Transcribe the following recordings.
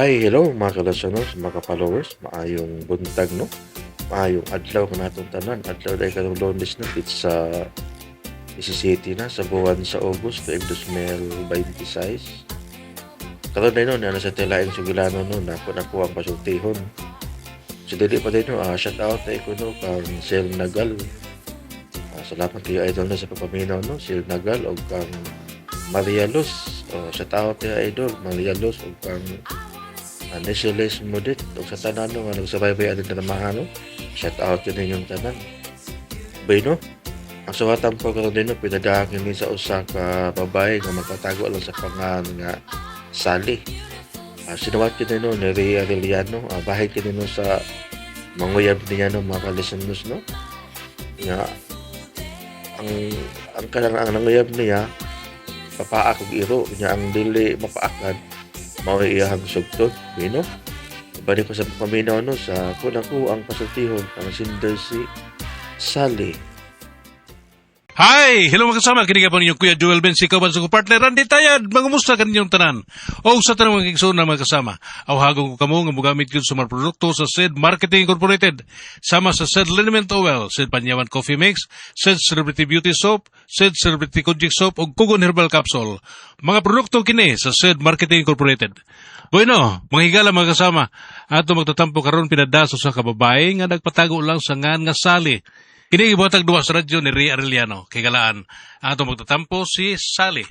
Hi, hello mga ka-listeners, mga ka-followers, maayong buntag, no? Maayong adlaw kanatong tanan. Adlaw dahil karong Lunes, no? It's sa 17 na sa buwan sa August, tuig 2026. Karon dahil no, na sa telaing sugilano, no, nako nako ang pasultihon. So dili pa din, no, shout out na ko, no, kang Sel Nagal. Salamat kayo, idol, no, sa pagpaminaw, no, Sel Nagal o kang Maria Luz. Oh, shout out kay idol Maria Luz o kang Nesiles Mudit o sa tanan, no, nga nagsubaybay aning dramahan, no. Shout out yun ninyong tanan. Bueno, ang suwatan po karon din, no, pinadahan kini sa usa ka babae nga magpatago lang sa pangalan nga Sally. Sinuwat kini, no, ni Rhea Arellano. Bahid kini, no, sa manguyab niya, no, mga ka-listeners, no. Nga ang kanang ang nanguyab niya papaak og iro niya, ang dili mapaakan mao iyahang sugton. Bueno, balik ko sa paminaw, no, sa kun ako ang pasultihon, ang sinder si Sally. Hi! Hello mga kasama, kini po ninyong Kuya Joel Ben, sikaw sa partner Randy Tayad. Mangumusta kaninyong tanan? O sa tanang mga igsoon na mga kasama, awhagon ko kamo nga mogamit gyud sa mga produkto sa SED Marketing Incorporated. Sama sa SED Liniment Oil, SED Panyawan Coffee Mix, SED Celebrity Beauty Soap, SED Celebrity Kojic Soap ug Kugon Herbal Capsule. Mga produkto kini sa SED Marketing Incorporated. Bueno, mga higala mga kasama, ato magtatampo karon pinadaso sa kababae nga nagpatago lang sa ngan nga Sally. Kini gibuhatag duwa sa radyo ni Ray Arellano. Kay galaan, ato magtatampo si Sally.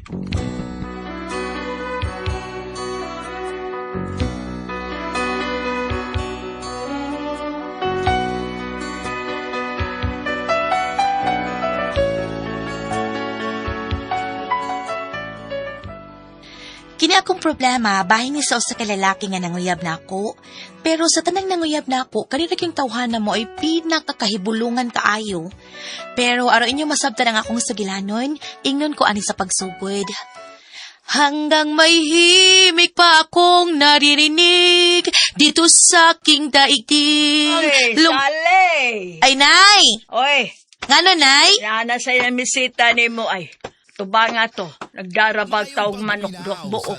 Kini akong problema, bahin ni sa usa ka lalaki nga nanguyab nako. Pero sa tanang nanguyab nako, kanina king tawhana mo ay pinakakahibulungan kaayo. Pero aron inyo masabtan ang akong sagilanon, ingnon ko ani sa pagsugod. Hanggang may himig pa akong naririnig dito sa aking daigdig. Oy, Sally! Ay, Nay! Oy, Ngano, Nay? yana sa iyang misita ni mo ay. Tuba nga to, nagdarabag taog manok dok buok.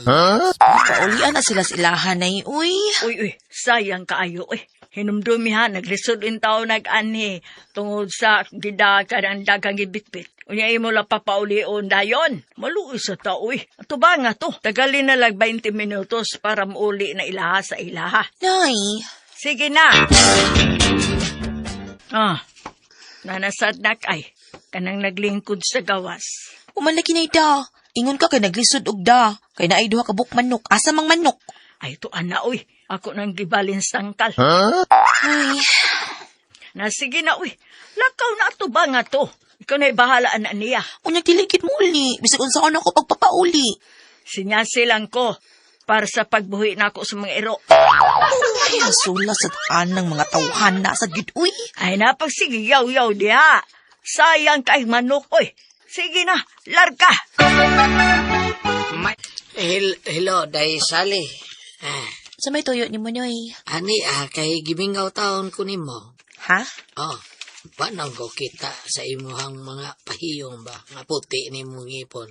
Paulian na sila sa ilahan, Nay. Uy. Uy, uy, sayang kaayo, uy. Hinumdumi ha, naglisod in tao nag-anhi tungod sa gidakan ang dagang gibitbit. Unya imo la papaulion dayon. Maluoy sa tao, uy. Tuba nga to, tagalin na lag 20 minutos para mauli na ilaha sa ilaha. Nay. Sige na. Ah, nanasad nak ay, kanang naglingkod sa gawas. Umalagi na ida. Ingon ka kay naglisod og da. Kay naay duha ka buok manok. Asa mang manok? Ay, to ana, uy. Ako nang gibalin sangkal. Ay, Na sige na, uy. Lakaw na ato ba nga to? Ikaw na'y bahala na niya. unyag diligid mo uli. Bisag unsaon ako pagpapauli. Sinyasilang ko para sa pagbuhi na ako sa mga iro. Ay, hasula sa anang mga tawhan na sa gid uy. Ay, napagsige, yaw-yaw diha. Sayang kay manok, uy. Sige na, larga. Hello, day Sally. Ah, Sa may tuyo ni mo noy. ani kay gimingaw taon ko nimo. Ha? Oh, panang ko kita sa imuhang mga pahiyong ba, nga puti nimong ngipon.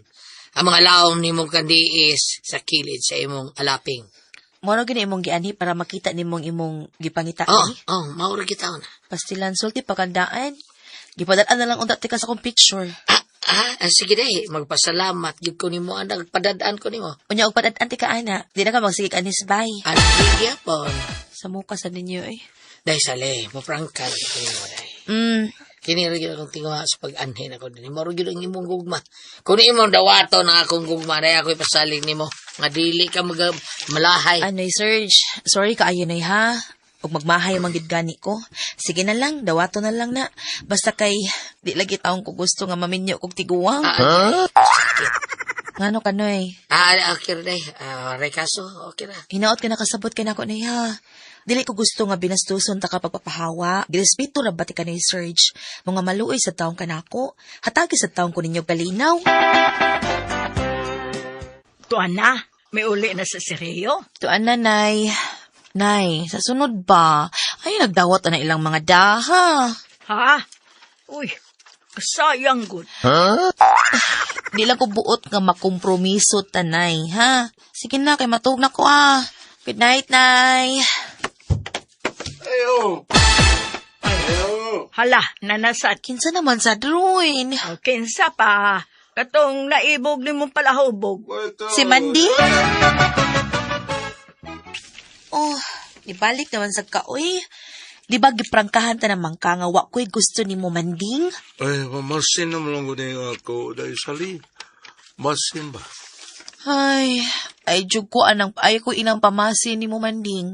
Ang mga laom nimong kandiis sa kilid sa imong alaping. Moro gini imong gianhi para makita nimong imong gipangita Oh, ni. oh, maura kita na. Pastilan sulti pakandaan. Gipadal-an na lang unta tika sa akong picture. Sige day, magpasalamat gyud ko nimo ang nagpadadaan ko nimo. Unya og padad-an tika ana. Di na ka magsigig anis bay. Ano gyapon? Sa muka sa ninyo eh. Day Sally, maprangkan ko nimo day. Kini ra gyud akong tinguha sa pag-anhin ako dinhi. Mao gyud ang imong gugma. Kung imong dawaton ang akong gugma, day ako ipasalig nimo nga dili ka mag malahay. Anoy, Serge. Sorry kaayo nay ha. Ug magmahay man gid gani ko. Sige na lang, dawato na lang na. Basta kay di lagi taong ko gusto nga maminyo kog tiguang. Sakit. Ngano ka noy? Okay ra day. Rekaso, okay ra. Hinaot ka nakasabot kay nako nay ha. Dili ko gusto nga binastuson ta ka pagpapahawa. Girespeto ra ba ti ka ni Serge? Mga maluoy sa taong kanako. Hatagi sa taong ko ninyo kalinaw. Tuan na, may uli na sa Sirio. Tuan na, Nay. Nay, sa sunod ba? Ay, nagdawat na ilang mga daha. Ha? Uy, sayang good. Di lang ko buot nga makompromiso tanay, ha? Sige na, kay matuog na ko, ah. Good night, Nay. Ayo. Ayo. Hala, nanasat. Kinsa naman sa Druin? O, kinsa pa. Katong naibog ni mong palahubog. Si Mandy? Oh, ibalik naman sa kaoy. Di ba giprangkahan ta naman ka nga wa ko'y gusto ni mo manding? Ay, mamasin na lang ko na ako dahil sali. Masin ba? Ay, ay jug ko anang ay ko inang pamasin ni mo manding.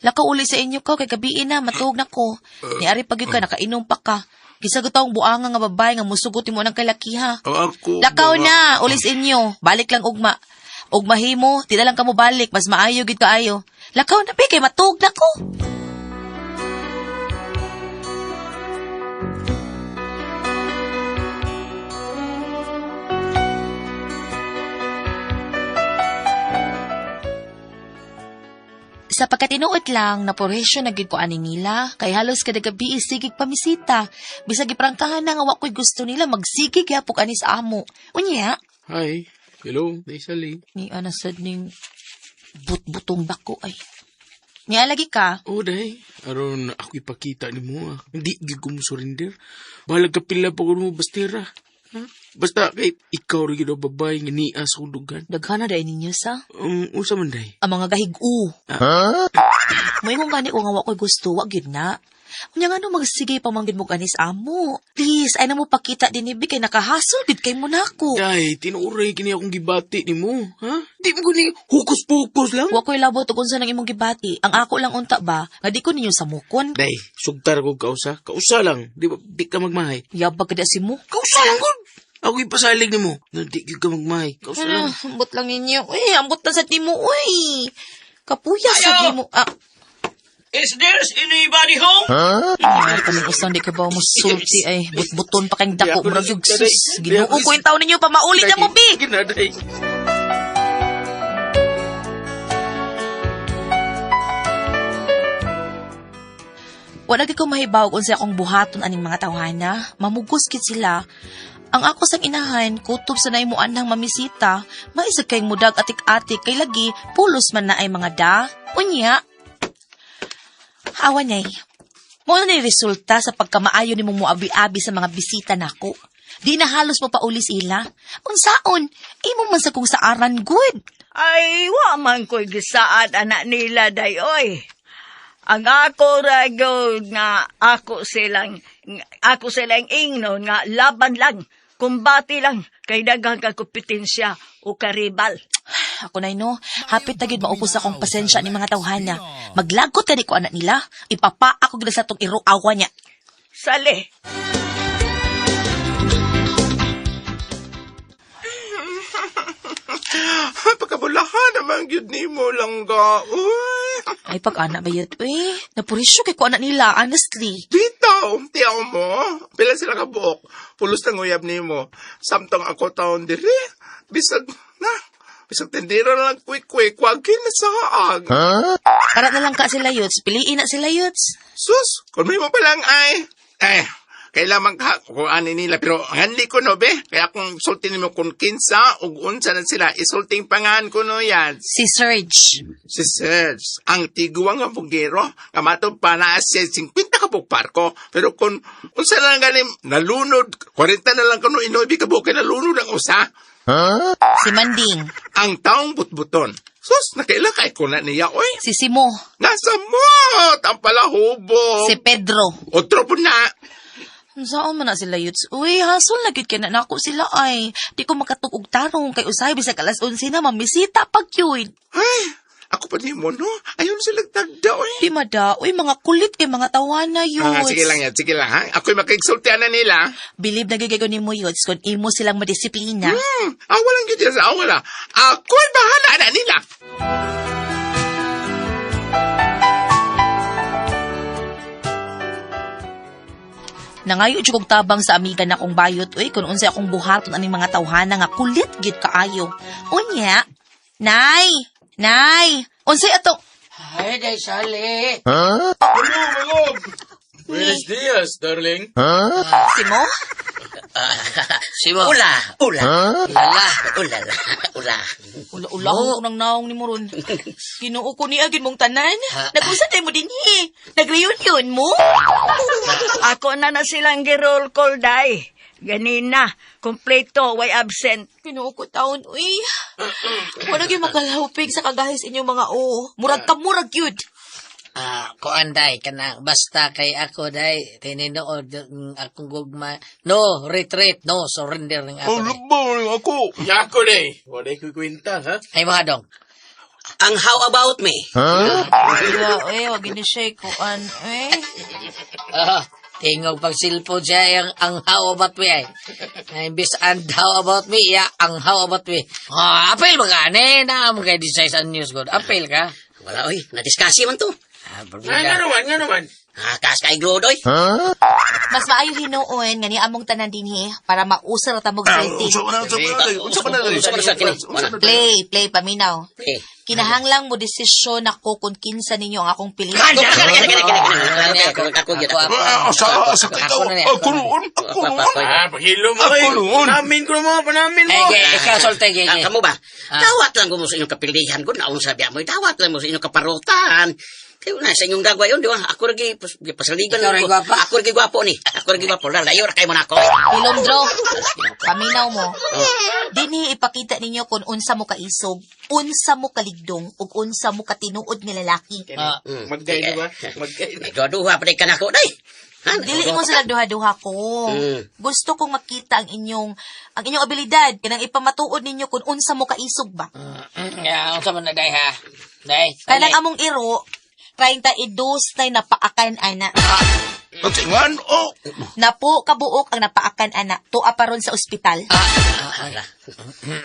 Lakaw uli sa inyo ka kay gabi na matuog na ko. Niari pag ka nakainom pa ka. Gisagot akong buanga nga babae nga musugot nimo nang kalakiha. Ang ako Lakaw mga- na, uli sa inyo. Balik lang ugma. Ugma himo, di na lang kamo balik, mas maayo gid kaayo. Lakaw na bi kay matuog na ko. Sa pagkatinuod lang, naporesyo na gid ko ani nila, kay halos kada gabi isigig pamisita. Bisag giprangkahan na nga wa ko'y gusto nila, magsigig yapok ani sa amo. Unya, Hi. Hello, Daisali. ni ana sad ning butbutong bako ay. Niya lagi ka, Oh, day. Aron ako ipakita ni mo ah. Hindi gyud ko mo surrender. Bahalag ka pila pa ko mo bastira. Ha? Basta kay ikaw ra gyud ang babae nga niya sa dugan. daghana dai ninyo sa Unsa man day? ang mga gahigu. Moingon gani ko nga wa ko'y gusto, wa gyud na. Unya nga no magsige pa man gyud mo anis amo. Please, ay na mo pakita din ni kay nakahasol gid kay mo nako. Day, tinuoray kini akong gibati nimo, ha? Di mo guni hukus-pokus lang. Wa ko'y labot ug unsa nang imong gibati. Ang ako lang unta ba, nga di ko ninyo samukon. Day, sugtar ko kausa. Kausa lang. Di ba di ka magmahay? Yabag kada si mo. Kausa lang gud. Ako ipasalig nimo. Nga di gyud ka magmahay. Kausa Ano, lang. ambot lang ninyo. Uy, ambot na sa nimo, uy. Kapuya sa nimo. Ah, Is there anybody home? ay, kaming usang di ka ba mo sulti ay butbuton pa kayong dako murag yung sus. Ginoo ko yung taon ninyo pa mauli na mo bi. Ginaday. Wala gyud ko mahibaw kung unsa akong buhaton aning mga tawhana. Mamugos kit sila. Ang ako sang inahan, kutob sa naimo anang mamisita, maisag kay mudag atik-atik kay lagi pulos man na ay mga da. Unya. Awa nay. Mao na ni resulta sa pagkamaayo nimo moabi-abi sa mga bisita nako. Di na halos mo pauli sila. Unsaon, imo man sa kung saaran good. Ay, wa man ko'y gisaad anak nila day oy. Ang ako ra gyud nga ako silang ingnon nga laban lang, kumbati lang kay daghang ka kompetensya o karibal. Ako na no, hapit na gyud maupos akong pasensya ni mga tawhana. Maglagot kani ko anak nila, ipapa ako gyud sa tong iruawa niya. Sali. Pagkabulahan naman gyud nimo langga. Uy. Ay pag anak ba yun, uy, napurisyo kay ko anak nila, honestly. Bitaw, tiyaw mo. Pila sila ka buok. Pulos nang uyab nimo. Samtang ako taon diri. Bisag na. Bisag tindira na lang quick-quick. Wag kinasaag. Para na lang ka sila yuts, piliin na sila yuts. Sus, kung may mo pa lang ay. Eh, kailangan ka kung ano nila. Pero hanli ko no, be. Kaya kung sultin mo kung kinsa ug unsa na sila, isulting pangan ko no yan. Si Serge. Si Serge, ang tiguang nga bugero, nga matod pa na siya 50 ka buok parko. Pero kung unsa na lang ganim, nalunod, 40 na lang kuno inoibi ka buok, kay nalunod ang usa. Si Manding. Ang taong butbuton. Sus, nakaila kay ko na niya, oy. Si Simo. Nasa mot, ang palahubog. Si Pedro. Otro po na. Saan man na sila yuts? Uy, hasol na gyud kay na nako sila ay. Di ko makatug og tarong kay usahay bisag alas 11 na mamisita pag yun. Ay, ako pa ni mo, no? Ayun sila tagda, oy. Di mada, uy mga kulit kay mga tawana yuts. Ah, sige lang yan, sige lang, ha? Ako'y makigsultian na nila. Bilib na gyud ni mo yuts kung imo silang madisiplina. Awa lang yun sa awa lang. Ako'y bahala na nila. Nangayo jud kog tabang sa amiga na akong bayot uy kung unsay akong buhaton aning mga tawhana nga kulit gyud kaayo. Unya, Nay, Nay, unsay ato? Ay, day sali. Hello, my love. Buenos dias, darling. Simo? Simo. Ula, ula. Ula. Ula, ula. Ula-ula ko nang naong ni Moron. Ginoo ko niya, gin mong tanan. Nag-usa tayo mo din eh. Nag-reunion mo? Ako na na silang gi-roll call day. Ganina, kompleto, way absent. Ginoo ko taon, uy. Wala gyud makalahupig sa kagahis inyong mga o. Murag ka, murag yun. Ah, kuan day kana basta kay ako day tininood ang akong gugma. No retreat, no surrender ning Oh, ako. Day. lubaw rin ako. Yako day. Wala ko kwenta, ha? Ay mga dong. Ang how about me? Wala, eh, wag gini siya kuan, eh. Ah, tingog pag cellphone siya ang how about me ay. Ay, imbis and how about me, ya ang how about me. Ah, apil ba ka? Ne, na mo kay decide sa news god. Apil ka. Wala, oy. Nadiskasi man to. Ah, Nga berbida. naman, nga naman. Ah, kaas kay Glodoy. Mas maayo hinuon nga ni among tanan dinhi para mausar ta mog sulti. Unsa man na, unsa man na, Unsa man na sa kini? unsa man na. Play, play paminaw. Eh. Kinahanglang mo desisyon ako kung kinsa ninyo ang akong piliin. Kani, kani, kani, kani, kani. Ako, ako, ako, ako. Ah, Asa ka Ako na niya, Ako noon, ako noon. Ah, paghilo mo. Ako eh. noon. Namin ko na mga panamin mo. Eh, gay, ikaw solte, gay, Ah, gay. kamo ba? Ah. Dawat lang ko mo sa inyong kapilihan ko. Naon sabi mo, dawat lang mo sa inyong kaparutan. Kayo na, sa inyong gagwa yun, di ba? Ako lagi, pasaligan Ikaw rin ko. gwapa. Ako lagi gwapo ni. Ako lagi gwapo. Lalayo ra kayo mo na ako. Pilomdro, paminaw mo. Dinhi ipakita ninyo kung unsa mo kaisog, unsa mo kaligdong, ug unsa mo katinuod nga lalaki. Ah, Magkay, di ba? Magkay. Duha-duha pa rin ka na ako, day. Ha? Dili mo sila duha-duha ko. Gusto kong makita ang inyong abilidad kanang ipamatuod ninyo kung unsa mo kaisog ba. Ya, unsa man na day ha? Day. Kanang among iro, 32 na napaakan ana. Patsingan, oh. Napo kabuok ang napaakan ana, tuwa pa ron sa ospital.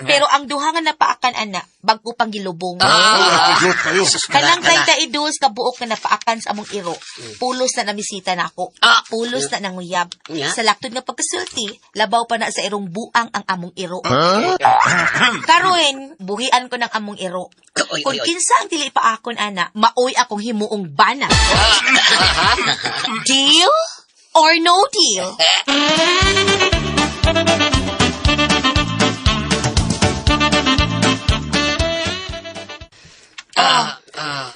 Pero ang duha nga napaakan ana, bag-o pang gilubong. Kudlot kayo. Kanang 32 kabuok nga napaakan sa among iro, pulos na namisita na ako. Pulos na nanguyab. Nga. Sa laktod nga pagkasulti, labaw pa na sa irong buang ang among iro. Karon, buhian ko ng among iro. Oy, Kung oy, oy. kinsa ang dili pa akon ana, maoy akong himuong bana. Deal or no deal?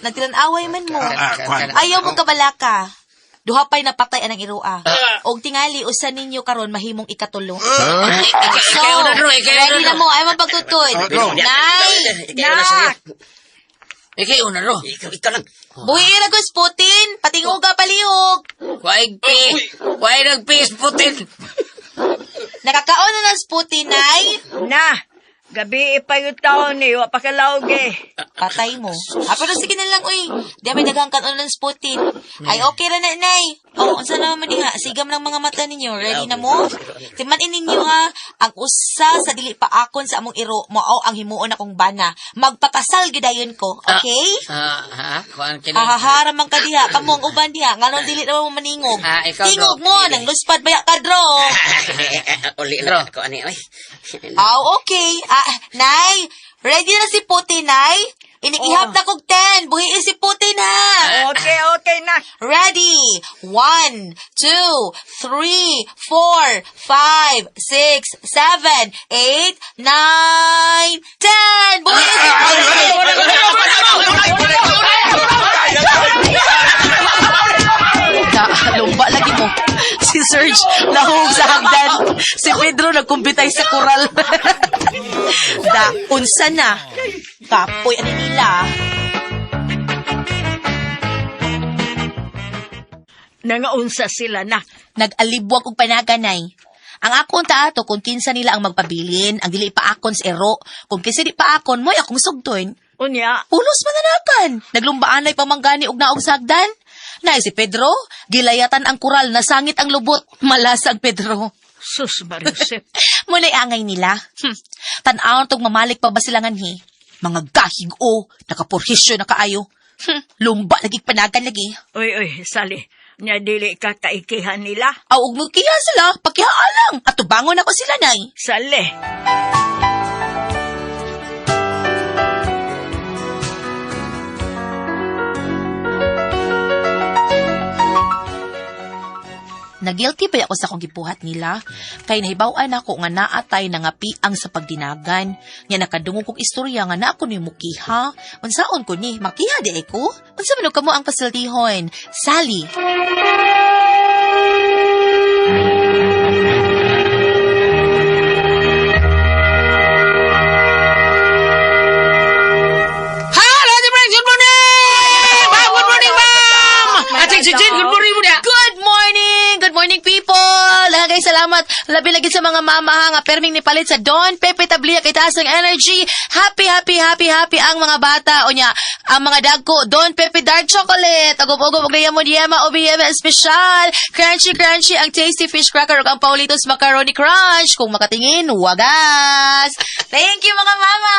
Nagtilan-away man mo. Ah, kwan. Ayaw mo kabalaka. Duha pa'y napatay anang iroa. Og tingali usa ninyo karon mahimong ikatulo. So, Ikaw na, Dro. Ikaw na, ready na Dro. mo. Ay mapagtutod. Go. Nay! Ikaw na sa'yo. Ikaw na, Dro. Ikaw lang. Buhi ra ko sputin. Patinguga palihog. Waig pi. Waig nagpis putin. Nakakaon na ng sputin, Nay. Na, gabi ipayo taon ni, wa pa kalaog eh. Patay mo. Ah, pero sige na lang, uy. Di may daghang kanon ng sputin. Ay, okay ra na, Nay. Oh, unsa naman mo diha? Sigam ng mga mata ninyo. Ready na mo? Timan-in ninyo ha. Ang usa sa dili pa akon sa among iro, mao ang himuon akong bana. Magpakasal gidayon ko, okay? Ah, ha? Kuan kini. Hahahara man ka diha, kamo ang uban diha, nganong dili naman mo maningog. Ah, ikaw, Tingog Dro. mo, nang luspad baya ka, Dro. Uli na ako, ani, oy. Aw, okay. Ah, Nay, ready na si Putin, Nay? Inikihap na kog 10. Buhiin si Putin, ha? Okay, okay na. Ready? 1, 2, 3, 4, 5, 6, 7, 8, 9, 10! Buhiin si Putin! Lumba lagi mo. Si Serge nahug sa hagdan. Si Pedro nagkumpitay sa koral. Da, unsa na? Kapoy ani nila. Nangaunsa sila na. Nag-alibwag og panaganay. Ang akong taato kung kinsa nila ang magpabilin, ang dili pa akon sa ero. Kung kinsa di pa akon, mo'y akong sugton. Unya, Pulos mananakan. Naglumbaan ay pamanggani og naog sa hagdan. Nay si Pedro, gilayatan ang kural, nasangit ang lubot. Malasag Pedro. sus Marusep. Muna'y angay nila. Tan-awon tog mamalik pa ba sila nganhi? Mga gahig o, nakapurhisyo na kaayo. Lumba lagi panagan lagi. Uy, uy, sali. Nya dili ka kaikihan nila. Aw, ug mo kiha sila, pakihaa lang. At tubangon ako sila, nay. Sali. Nagilty pa ako sa akong gibuhat nila kay nahibaw-an ako nga naatay nangapiang sa pagdinagan. Nga nakadungog kog istorya nga naa ko ni mukiha. Unsaon ko ni makiha di ay ko? Unsa man og kamo ang pasiltihon? Sally. Hello, Ate Frank! Good morning! Ma'am, good morning, ma'am! Ate Chinchin, good morning mo niya. Good morning! Good morning, people! Daghay salamat. Labi lagi sa mga mama ha, nga perming nipalit sa Don Pepe Tablia kay taas ng energy. Happy, happy, happy, happy ang mga bata. O nya, ang mga dagko, Don Pepe Dark Chocolate. Agob-ogob, og mo diyema, OBM espesyal. Crunchy, crunchy ang tasty fish cracker ug ang Paulitos Macaroni Crunch. Kung makatingin, wagas! Thank you, mga mama!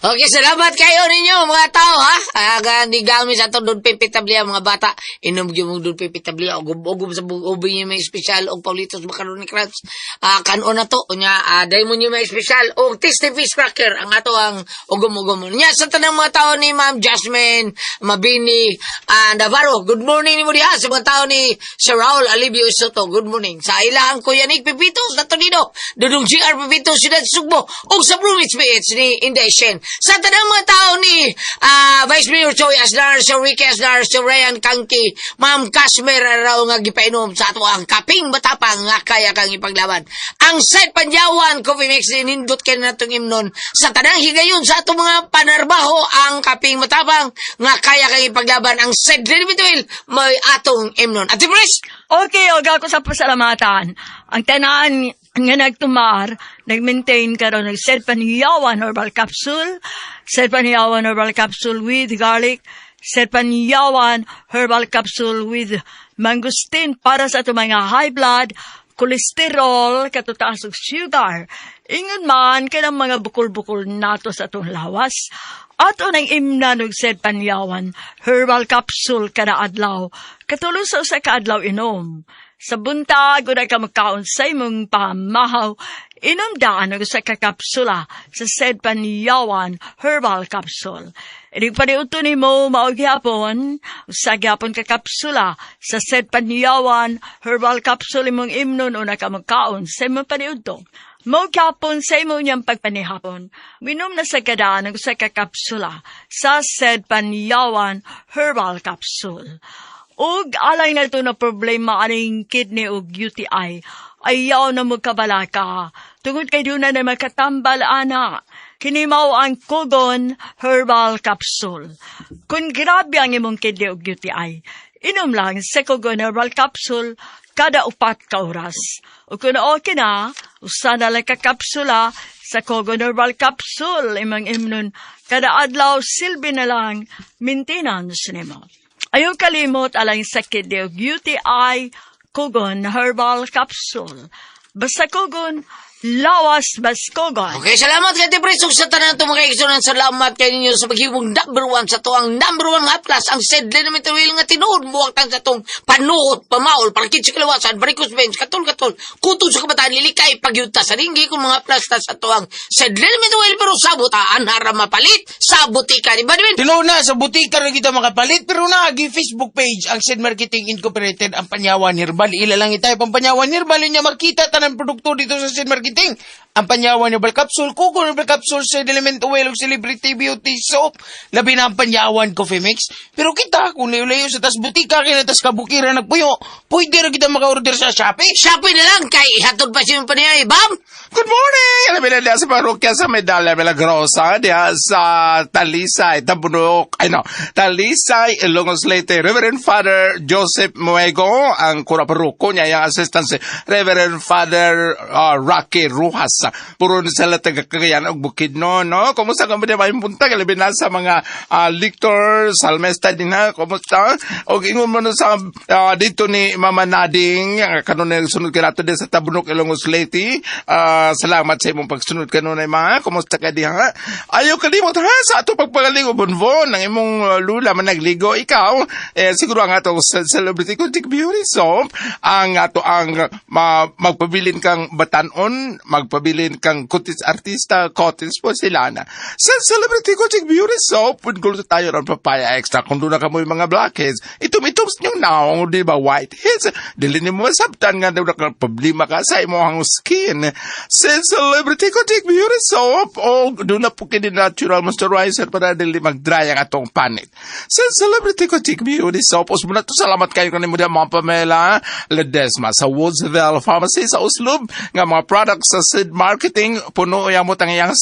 Okay, salamat kayo ninyo mga tao ha. Aga ni gamit sa atong Don Pepe Tablia mga bata. Inom gyud mong Don Pepe Tablia ugub-ugub sa ubi niyo may espesyal og Paulitos Macaroni Crunch. Kanon na to unya dahil mo niyo may espesyal og Tasty Fish Cracker ang ato ang ugom-ugom. Nya sa tanang mga tao ni Ma'am Jasmine Mabini Navarro. Good morning nimo diha sa mga tao ni Sir Raul Alibio Soto. Good morning. Sa ilahang Kuya Nick Pepito sa Torino, Dudong GR Pepito Siyudad Sugbo ug sa Brumits PH ni Inday Shen. Sa tanang mga tao ni Vice Mayor Choi Asnar, Sir Ricky Asnar, Sir Ryan Kangki, Ma'am Kashmir raw nga gipainom sa ato ang kaping matapang nga kaya kang ipaglaban. Ang Set Panyawan Coffee Mix nindot kay natong imnon sa tanang higayon sa atong mga panarbaho ang kaping matapang nga kaya kang ipaglaban ang Set Limited may atong imnon. Ate Pres! Okay, og ako sa pasalamatan. Ang tanan nga nagtumar, nag-maintain karon ng Serpaniyawan herbal capsule, Serpaniyawan herbal capsule with garlic, Serpaniyawan herbal capsule with mangosteen para sa atong mga high blood, kolesterol, katutaas ug sugar. Ingon man kanang mga bukol-bukol nato sa atong lawas. Ato nang imnan og Serpaniyawan herbal capsule kada adlaw. Katulong sa usa ka adlaw inom. Sa buntag, una ka magkaon sa imong pamahaw, inom daan og usa ka kapsula sa Serpaniyawan herbal capsule. Inig paniudto nimo mao gihapon, usa gihapon ka kapsula sa Serpaniyawan herbal capsule imong imnon una ka magkaon sa imong paniudto. Mao gyapon sa imo niyang pagpanihapon, minom na sa kadaan ang usa ka kapsula sa Serpaniyawan herbal capsule. Ug alay na ito na problema aning kidney ug UTI, ayaw na magkabalaka. Tungod kay doon na makatambal ana. Kini mao ang Kogon Herbal Capsule. Kung grabe ang imong kidney ug UTI, inom lang sa Kogon Herbal Capsule kada 4 ka oras. O kung okay na, usa na lang ka kapsula sa Kogon Herbal Capsule imong imnon kada adlaw silbi na lang maintenance nimo. Ayaw kalimot alang sa kidney ug UTI Kogon Herbal Capsule. Basta Kogon, lawas bas Kogon. Okay, salamat kay Ate Pres. Ug sa tanan itong mga kaigsunan, salamat kay ninyo sa paghimong number one sa to ang number one nga plus ang Sed Liniment Oil nga tinuod muwagtang sa tong panuot, pamaol, parkit sa kalawasan, varicose veins, katol-katol, kutog sa kabataan, lilikay, pagyuta sa ringgi kung mga plus ta sa to ang Sed Liniment Oil pero sa butaan hara mapalit sa butika. Di ba, Edwin? Tinuod na, sa butika rin kita makapalit, pero naagi Facebook page ang Sed Marketing Incorporated, ang Panyawan Herbal. Ila lang itay pang Panyawan Herbal, yun niya makita tanang produkto dito sa Sed Marketing. Ang Panyawan Herbal Capsule, Kuko Herbal Capsule, Sed Element Oil, ug Celebrity Beauty Soap. Labi na ang Panyawan Coffee Mix. Pero kita, kung layo-layo sa tas butika, kaya tas kabukiran nagpuyo, pwede rin kita maka-order sa Shopee. Shopee na lang kay ihatod pa siya yung paniyay. Bam! Good morning! Alam nila diya sa parokya sa Medalla Milagrosa, diya sa Talisay, Tabunok, ay no, Talisay, Ilongos Leyte, Reverend Father Joseph Muego, ang kura paroko niya, yung assistant si Reverend Father Rocky Rujas. Puro sila taga Cagayan og Bukidnon, no? Kumusta ka ba diya may punta? Kalabi na sa mga lector, salmesta din ha, kumusta? Og ingon mo no sa dito ni Mama Nading, kanunay sunod ka nato din sa Tabunok, Ilongos Leyte. Salamat sa imong pagsunod kanunay mga. Kumusta ka diha? Ayaw kalimot ha sa ato pagpagaling o bonbon ang imong lula man nagligo ikaw. Siguro ang atong celebrity kuntik beauty soap ang ato ang magpabilin kang batanon Bisan magpabilin kang kutis artista, Cottage Porcelana. Sa Celebrity Coaching Beauty Soap, with glutathione and papaya extra. Kung doon na kamoy mga blackheads, itom-itom sa inyong naong, di ba, whiteheads. Dili ni mo masabtan nga doon na problema ka sa imong skin. Sa Celebrity Coaching Beauty Soap, o doon na po kini natural moisturizer para dili mag-dry ang atong panit. Sa Celebrity Coaching Beauty Soap, usmo na to, salamat kayo kanimo diha, Ma'am Pamela Ledesma sa Woodsville Pharmacy sa Oslob nga mga products sa Sid Marketing puno yamot ang iyang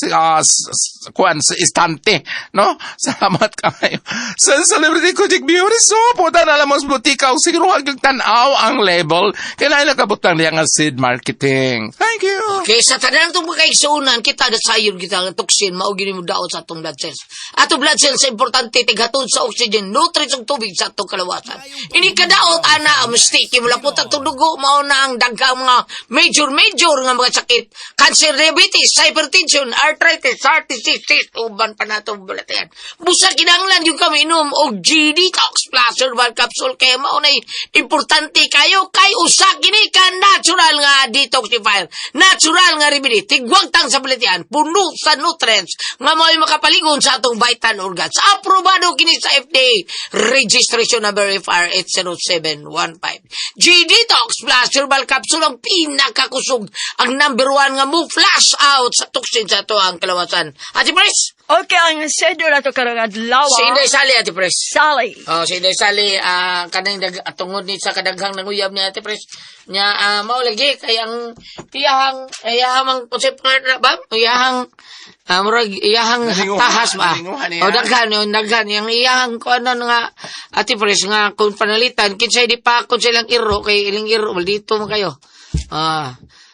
kuan sa istante, no? Salamat kayo sa Celebrity Coaching Beauty Soap. Punta na lang mo sa butika ug siguro ang tan-aw ang label kay naay nakabutang diya nga Sid Marketing. Thank you. Okay, sa tanan itong pagkaigsuunan, kita na sayon kita ang toxin, mao gini mo daot sa atong blood cells. Atong blood cells importante, tighatod sa oxygen, nutrients ug tubig sa atong kalawasan. Ini kadaot, ana, ang mistake, mulapot atong dugo, mao na ang daghang mga major-major nga mga sakit. Cancer, diabetes, hypertension, arthritis, heart disease, uban pa nato balatian. Busa kinahanglan yung kami inom og G-Detox Plus Herbal Capsule kay mao nay importante kayo kay usa kini ka natural nga detoxifier. Natural nga remedy, tigwagtang sa balatian, puno sa nutrients nga mao'y makapaligon sa atong vital organs. Aprobado kini sa FDA. Registration number FR 80715. G-Detox Plus Herbal Capsule ang pinakakusog, ang number one nga mo flush out sa toxin sa ato ang kalawasan. Ate Pres, Okay, ang schedule ato karong adlaw. Si Inday Sally, Ate Pres. Sally. Oh, si Inday Sally, kanang tungod ni sa kadaghang nanguyab ni Ate Pres, nya mao lagi kay ang iyahang iyahang ang konsep nga na ba? Iyahang murag iyahang Nalinguha, tahas ba? nalinguha niya. Oh, daghan yun, daghan yang iyahang kuanon nga Ate Pres nga kung panalitan kinsay di pa kung silang iro kay iling iro maldito man kayo.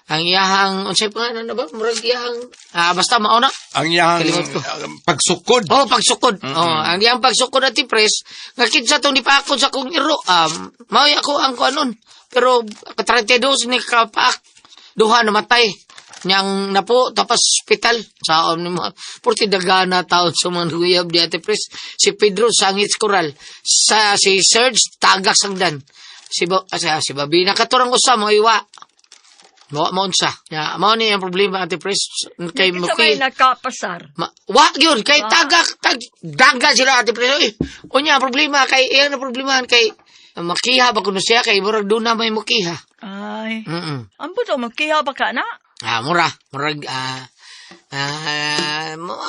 Ang iyahang unsay pangalan na ba? Murag iyahang basta mao na. Ang iyang Kalimot ko. Pagsukod. Oh, pagsukod. Oh, ang iyang pagsukod Ate Pres, nga kinsa tong dipaakon sa akong iro, mao ako ang kuanon. Pero 32 ni kapaak, duha namatay. Niyang napo tapos ospital sa ni mga purti dagana taon sa mga naguyab di Ate Pres. Si Pedro Sangit Coral, sa si Serge Tagak Sangdan. Si Babina katurang usa mo iwa. Mo mo unsa. Ya, mao ni ang problema, Ate Pres, kay Kinsa may muki nakapasar? Ma, wa gyud kay tagak tag daga sila, Ate Pres. Oy, unya ang problema kay iyang na problemahan kay makiha ba kuno siya kay murag doon na may mukiha. Ay. Mm. Ambot o magkiha ba ka na? Mura, murag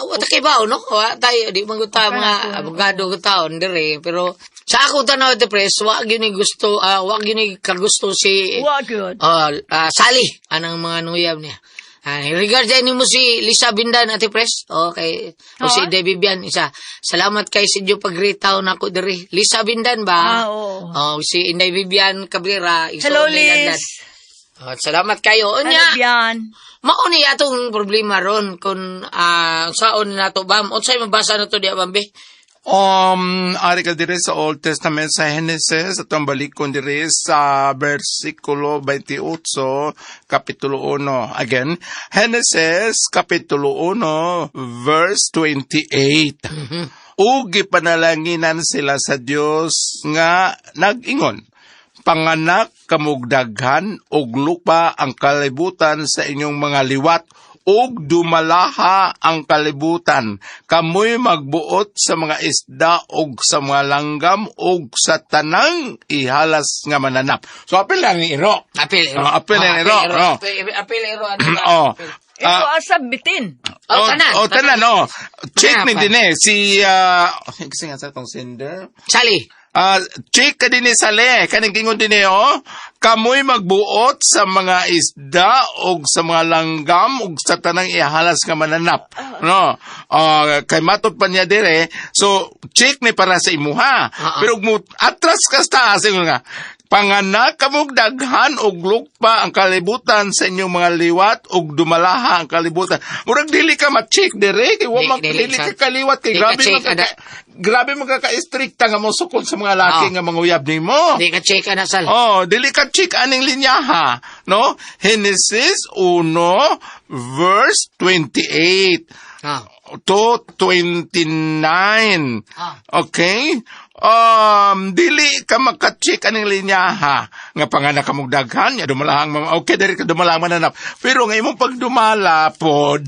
wa ta kay bao no? Wa tayo di man gud ta mga abogado gud taon dire pero sa ako tanaw, Ate Pres, wa gyud ni gusto wa gyud ni kagusto si Wa gyud. Oh, Sally, anang mga nuyab niya. Regard ni mo si Lisa Bindan, Ate Pres. Okay. O si Oo. Debbie Bian, isa. Salamat kay sa inyo pagritaw nako diri. Lisa Bindan ba? Ah, oo. Oh, si Inday Vivian Cabrera. Iso Hello, ni Dandan. Liz. Oh, salamat kayo. Hello, Unya, Bian. Mao ni atong problema ron kung saon nato bam. Unsay mabasa nato diya, Bambi? Ari ka dire sa Old Testament sa Genesis, atong balikon dire sa versikulo 28, kapitulo 1. Again, Genesis, kapitulo 1, verse 28. Ug gipanalanginan sila sa Dios nga nag-ingon, "Panganak kamog daghan og lukpa ang kalibutan sa inyong mga liwat ug dumalaha ang kalibutan. Kamoy magbuot sa mga isda ug sa mga langgam ug sa tanang ihalas nga mananap." So apil na ni iro. Apil iro. Oh, apil na iro, no. Apil, apil iro ano ba? Oh. Apil. Ito asa bitin. Oh, tanan. Oh, tanan, oh. Check ni Tanan pa. din eh. Si, kasi nga sa itong sender. Sally. Check ka din ni Sale. Kaning kingon din eh, oh. "Kamoy magbuot sa mga isda og sa mga langgam og sa tanang ihalas nga mananap." No. Kay matod pa niya dire. So, check ni para sa imuha. Pero ug mo atras ka sa taas ingon nga, "Panganak kamog daghan og lukpa ang kalibutan sa inyong mga liwat ug dumalaha ang kalibutan." Murag dili ka ma-check dire kay wa Dili, dili sa- ka kaliwat kay Di ka grabe check, magka, ada. Grabe magkaka-stricta nga mo sukod sa mga laki nga manguyab nimo. Di ka check ana sal. Oh, dili ka check aning linyaha, no? Genesis 1 verse 28 to 29. Okay? Dili ka maka-check aning linyaha Nga panganak ka mong daghan, ya dumalahang mama. Okay, diri ka dumalahang mananap. Pero nga imong pagdumala pod,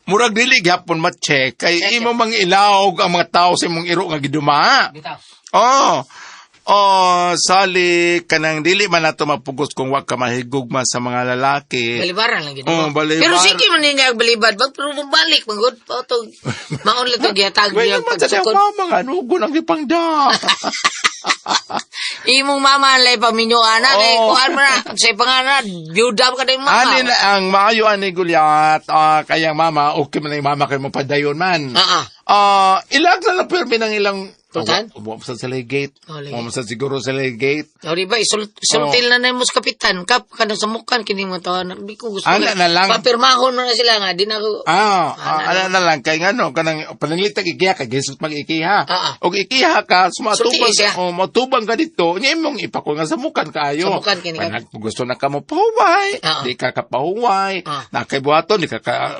murag dili gyapon ma-check kay imo mang ilawog ang mga tao sa imong iro nga giduma. Bitaw. Oh. Oh, sali kanang dili man nato mapugos kung wa ka mahigugma sa mga lalaki. Balibaran lang gid. Oh, balibar. Pero sige man niya balibad bag pero mabalik man gud pa to. Maon lang to gihatag Well, niya naman sa siyang pagsukod. mama nga, nugo ng ipangda. Imong mama lay paminyo ana kay Oh. kuan man na sa pangalan byuda ka dayong mama. Ani na ang maayo ani Gulyat, kayang mama, okay man ang mama kay mapadayon man. Ah, ah. Ilag na lang pirmi ng ilang Pultahan? Wa sa sila gate. Oh, lagi. Wa sa siguro sila gate. O di ba isultil na na mo sa kapitan kap kanang samukan kini mga tawanan di ko gusto. Ana na lang. Papirmahon man na sila nga di na ako. Ana na lang kay ngano kanang pananglitag ikiha kay Jesus mag-ikiha. Ah. Og ikiha ka sumatubang Sulti siya. oh, matubang ka dito, nya imong ipakul nga samukan kaayo. Samukan kini ka. Panag gusto na ka mo pahuway, di ka kapahuway, Ah. na kay buhaton di ka ka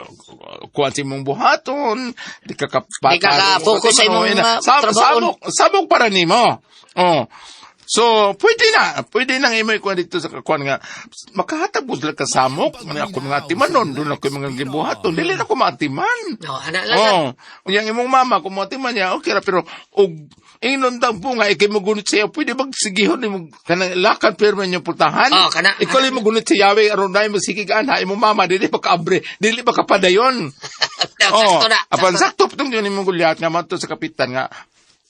kuan sa imong buhaton, di ka ka Di ka ka-focus sa imong, trabaho. Sabok, sabok para nimo. Oh. So, pwede na. Pwede nang imo ikuan dito sa kakuan nga makahatag mo sila kasamok. Nga ako mga atimanon, doon ako mga gibuhaton. Dili na ako maatiman. No, ana lang. lang. Oh, unya ang imong mama kung moatiman niya, okay ra pero og ingnon tang bunga ikay mo gunit siya, pwede magsigihon nimo kanang lakan pirma niyo putahan. Oh, kana- Ikaw lang mo gunit siya yawe aron na mo sigig ana imong mama dili pa kaabre, dili pa kapadayon. Sakto na. Apan sakto pitong yun imong gulyat nga manto sa kapitan nga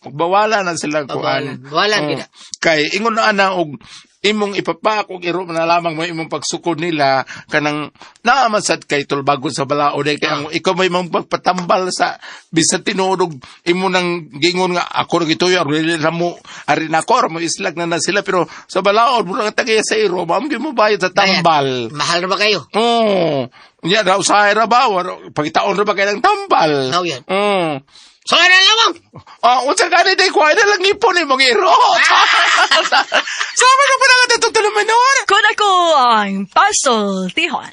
magbawala na sila kuan. Bawalan. Bawalan, Oh. gid. Kay ingon na ana og imong ipapak og iro na lamang mo imong pagsukod nila kanang naaman sad kay tulbagon sa balaod kay ang ikaw may imong pagpatambal sa bisan tinuod og imo nang gingon nga ako ra gituyo aron dili na mo ari na ako aron mo islag na na sila pero sa balaod mo lang tagaya sa iro mao gyud mo bayad sa tambal. Mahal na ba kayo? Oo. Unya raw sa ra ba pagitaon ra ba kay ng tambal. Now yan. Oo. So ana lamang. Ah, unsa gani day kuha na lang ipon imong iro. Sama na pa na itong tulumanon. Kun ako ang Pasol Tihon.